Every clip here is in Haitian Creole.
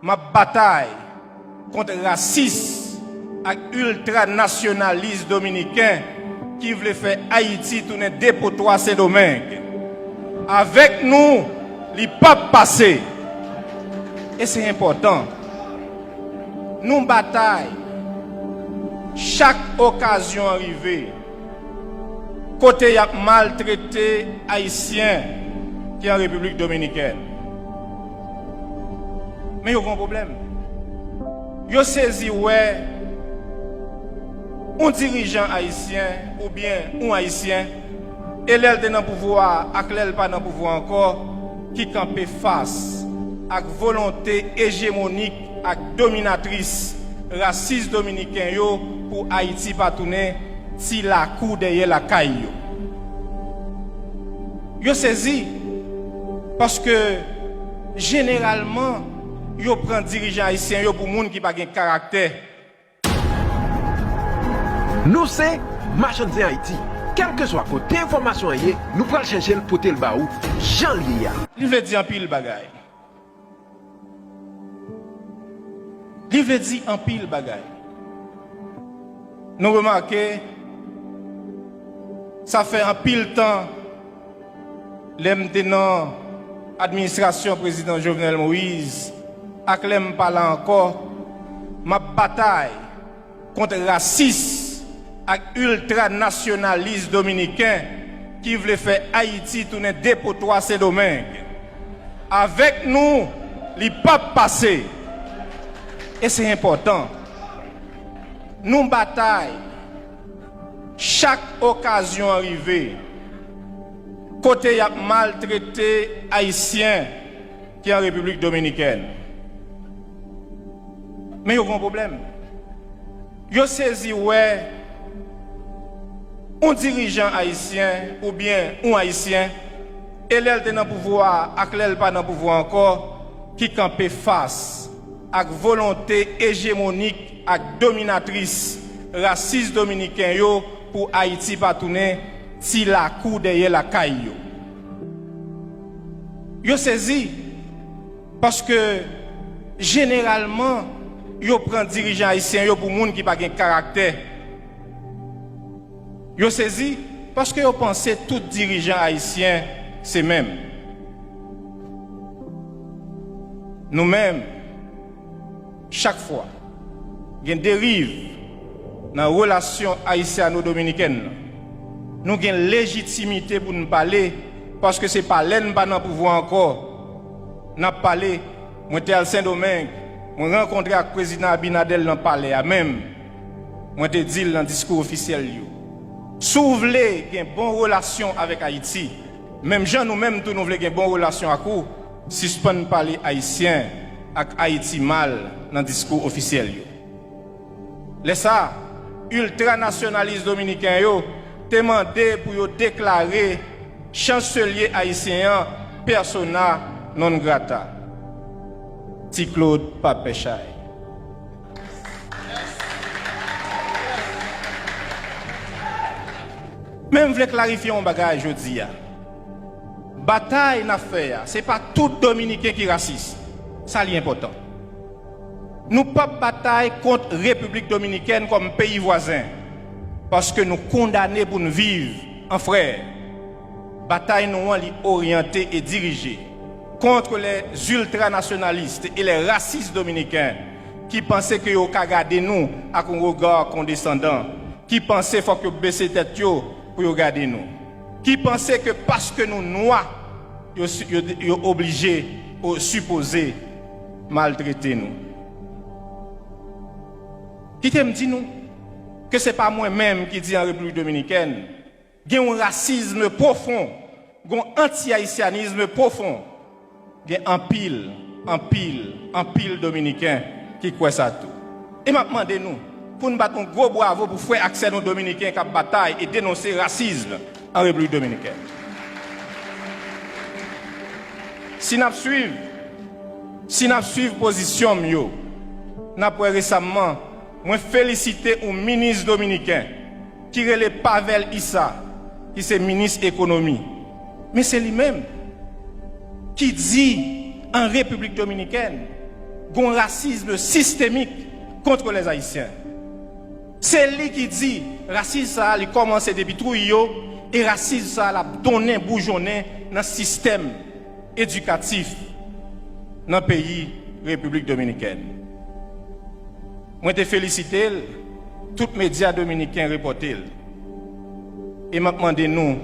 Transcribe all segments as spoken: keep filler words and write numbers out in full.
M ap batay kont rasis ak iltranasyonalis dominiken ki vle fè Ayiti tounen depotwa Sendomeng. Avèk nou, li p ap pase. E se enpòtan. Nou batay chak okazyon an rive kote y ap maltrete Ayisyen ki an Repiblik Dominikèn. Men yo gen yon pwoblèm. Yo sezi wè yon dirijan ayisyen oubyen yon Ayisyen, e lè l te nan pouvwa a ak lè l pa nan pouvwa a ankò, ki kanpe fas ak volonte ejemonik ak dominatris rasis dominiken yo pou Ayiti pa tounen ti lakou dèyè lakay yo. Yo sezi, paske jeneralman, yo pran dirijan ayisyen yo pou moun ki pa gen karaktè. Nou se Machann Zen Ayiti. Kèlkeswa kote enfòmasyon an ye, nou pral chèche l pote l ba ou jan l ye a. Li vle di anpil bagay. Li vle di anpil bagay. Nou remake, sa fè anpil tan, lè m te nan administrasyon Prezidan Jovenel Moïse ak lè m pa la ankò, m ap batay kont rasis ak iltranasyonalis dominiken ki vle fè Ayiti tounen depotwa Sendomeng. Avèk nou, li p ap pase. E se enpòtan. Nou batay chak okazyon an rive kote y ap maltrete Ayisyen ki an Repiblik Dominikèn. Men yo gen yon pwoblèm. Yo sezi wè yon dirijan ayisyen oubyen yon Ayisyen, e lè l te nan pouvwa a ak lè l pa nan pouvwa a ankò, ki kanpe fas ak volonte ejemonik ak dominatris rasis dominiken yo pou Ayiti pa tounen ti lakou dèyè lakay yo. Yo sezi, paske jeneralman, yo pran dirijan ayisyen yo pou moun ki pa gen karaktè. Yo sezi, paske yo panse tout dirijan ayisyen se menm. Nou menm, chak fwa gen deriv nan relasyon ayisyano-dominikèn nan, nou gen lejitimite pou n pale, paske se pa lè n pa nan pouvwa ankò n ap pale. Mwen te al Sendomeng, mwen rankontre ak Prezidan Abinader nan palè a menm. Mwen te di l nan diskou ofisyèl yo, si w vle gen bon relasyon avèk Ayiti, menm jan nou menm tou nou vle gen bon relasyon ak ou, sispann pale Ayisyen ak Ayiti mal nan diskou ofisyèl yo. Lè sa a, iltranasyonalis dominiken yo te mande pou yo deklare chanselye ayisyen an persona non grata. Ti Claude pa pè chay. Men m vle klarifye yon bagay jodi a. Batay n ap fè a, se pa tout Dominiken ki rasis. Sa li enpòtan. Nou p ap batay kont Repiblik Dominikèn kòm peyi vwazen, paske nou kondane pou n viv an frè. Batay nou an li oryante e dirije kont les ultranationalistes et les racistes dominicains ki panse ke yo ka gade nou ak yon rega kondesandan, ki panse fòk yo bese tèt yo pou yo gade nou, ki panse ke paske nou nwa, yo, yo, yo oblije, yo sipoze maltrete nou. Kite m di nou ke se pa mwen menm ki di an Repiblik Dominikèn, gen yon rasism pwofon, gen yon anti-ayisyanism pwofon. Gen anpil, anpil, anpil Dominiken ki kwè sa tou. E m ap mande nou pou n bat yon gwo bwavo pou frè ak sè nou Dominiken k ap batay e denonse rasism an Repiblik Dominikèn. Si n ap swiv, si n ap swiv pozisyon m yo, n ap wè resamman, mwen felisite yon minis dominiken ki rele Pavel Issa, ki se minis ekonomi. Men se li menm ki di an Repiblik Dominikèn, Gon rasism sistemik kont les Ayisyen. Se li ki di rasism sa a li kòmanse depi twouy yo, e rasism sa a l ap donnen boujonnen nan sistèm edikatif nan peyi Repiblik Dominikèn. Mwen te felisite l, tout medya dominiken repòte l. E m ap mande nou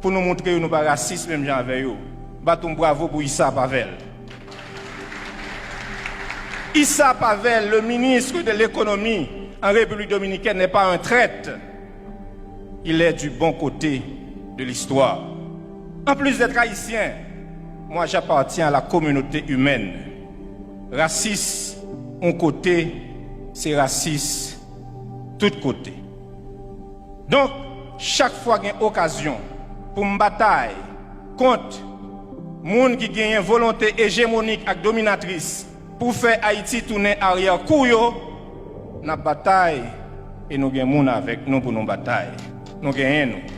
pou nou montre yo nou pa rasis menm jan avè yo. Bat yon bravo pou Issa Pavel. Issa Pavel, le ministre de l'économie en République dominicaine, n'est pas un traître. Il est du bon côté de l'histoire. En plus d'être haïtien, moi j'appartiens à la communauté humaine. Rasis yon kote, se rasis tout kote. Donk, chak fwa gen okazyon pou m batay kont moun ki genyen volonte ejemonik ak dominatris pou fè Ayiti tounen aryè kou yo, n ap batay e nou gen moun avèk nou pou nou batay. Nou genyen nou.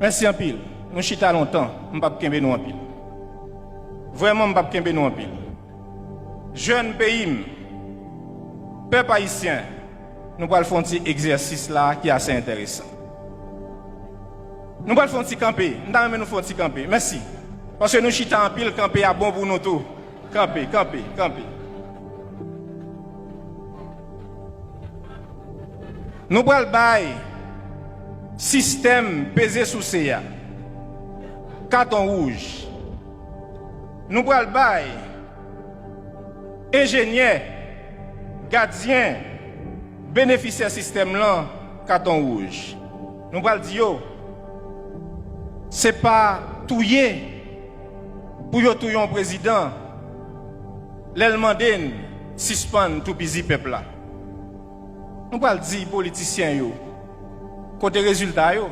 Mèsi anpil. Nou chita lontan. M p ap kenbe nou anpil. Vrèman, m p ap kenbe nou anpil. Jèn peyi m, pèp ayisyen, nou pral fè yon ti egzèsis la ki ase enteresan. Nou pral fè yon ti kanpe. M ta renmen nou fè yon ti kanpe. Mèsi. Paske nou chita anpil, kanpe a bon pou nou tou. Kanpe, kanpe, kanpe. Nou pral bay sistèm peze souse a katon wouj. Nou pral bay enjenyè, gadyen, benefisyè sistèm lan katon wouj. Nou pral di yo, se pa touye pou yo touye yon prezidan lè l mande n sispann toupizi pèp la. Nou pral di politisyen yo kote rezilta yo,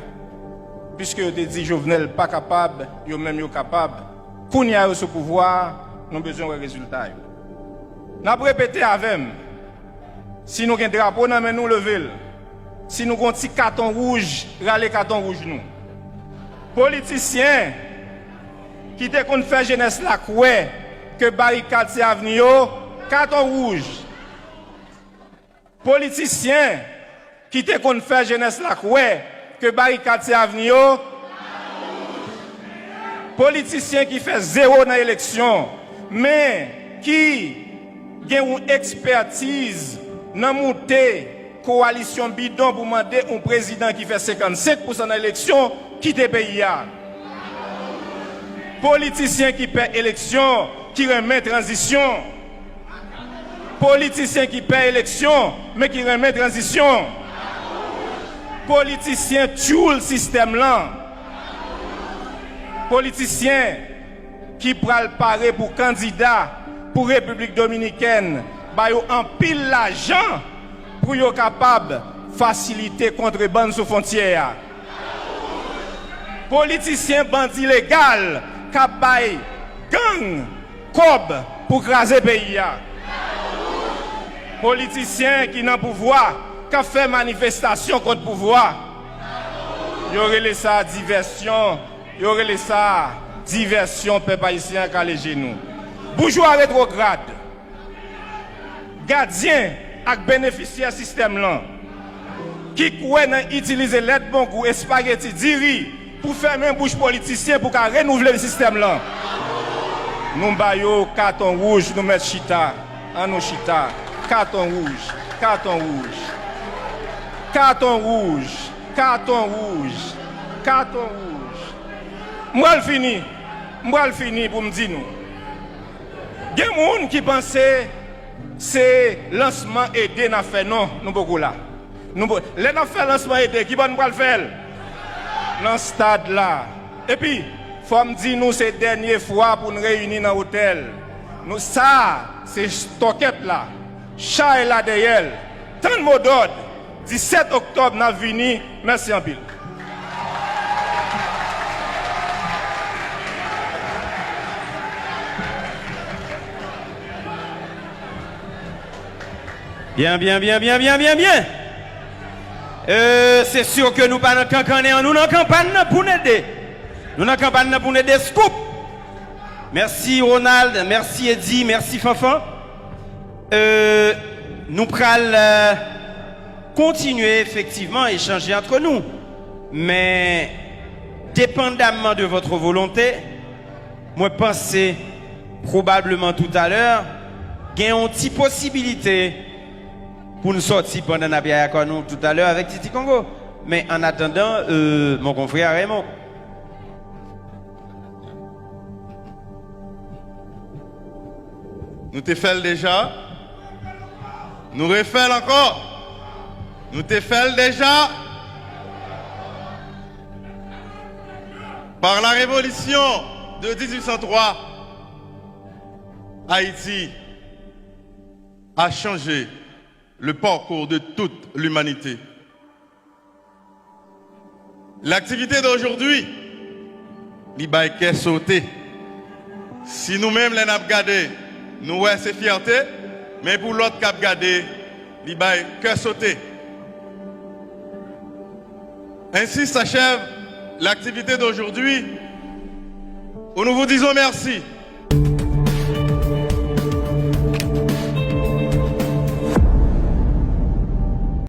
piske yo te di Jovenel pa kapab, yo menm yo kapab. Kounye a yo sou pouvwa a, nou bezwen wè rezilta yo. N ap repete avè m, si nou gen drapo nan men nou, leve l. Si nou gon ti katon wouj, rale katon wouj nou. Politisyen ki te konn fè jenès la kwè ke barikad se avni yo, katon wouj. Politisyen ki te konn fè jenès la kwè ke barikad se avni yo. Politisyen ki fè zewo nan eleksyon, men ki gen yon ekspètiz nan moute kowalisyon bidon pou mande yon prezidan ki fè senkannsenk pousan nan eleksyon kite peyi a. Politisyen ki pè eleksyon, ki renmen tranzisyon. Politisyen ki pè eleksyon, men ki renmen tranzisyon. Politisyen tyoul sistèm lan. Politisyen ki pral pare pou kandida pou Repiblik Dominikèn, ba yo anpil lajan pou yo kapab fasilite kontrebann sou fwontyè a. Politisyen bandi legal k ap bay gang kòb pou kraze peyi a. Politisyen ki nan pouvwa, k ap fè manifestasyon kont pouvwa. Yo rele sa divèsyon, yo rele sa divèsyon pèp ayisyen an kale je nou. Boujwa retwograd, gadyen ak benefisyè sistèm lan, ki kwè nan itilize lèt bongou, espageti, diri pou fèmen bouch politisyen pou ka renouvle sistèm lan. Nou ba yo katon wouj, nou mèt chita. An nou chita. Katon wouj, katon wouj. Katon wouj, katon wouj, katon wouj. M pral fini, m pral fini pou m di nou. Gen moun ki panse se lansman ede n ap fè. Non, nou poko la. Nou po-, lè n ap fè lansman ede, ki bò n pral fè l? Nan stad la. Epi, fò m di nou, se dènye fwa pou n reyini nan otèl. Nou, sa, se stòkèt la. Chay la dèyè l. Tann modòd. Disèt oktòb, n ap vini. Mèsi anpil. Byen, byen, byen, byen, byen, byen, byen. Euh, se si ke nou pa nan kankannen an, nou nan kanpay nan pou n ede. Nou nan kanpay nan pou n ede Scoop. Mèsi Ronald, mèsi Eddy, mèsi Fanfan. Euh, nou pral euh, kontinye efektivman echanje antre nou. Men, depandamman de votre volonté, mwen panse pwobableman toutalè gen yon ti posibilite pou n sòti pandan n ap yayakò nou toutalè avèk Titi Kongo. Men an atandan, euh, mon confrère Raymond. Nou te fè l deja. Nou refè l ankò. Nou te fè l deja. Par la révolution de dix-huit cent trois, Haïti a changé le parcours de toute l'humanité. L'activité d'aujourd'hui, li bay kè sote. Si nou menm, lè n ap gade, nou wè se fyète, men pou lòt k ap gade, li bay kè sote. Ainsi s'achève l'activité d'aujourd'hui, où nous vous disons merci.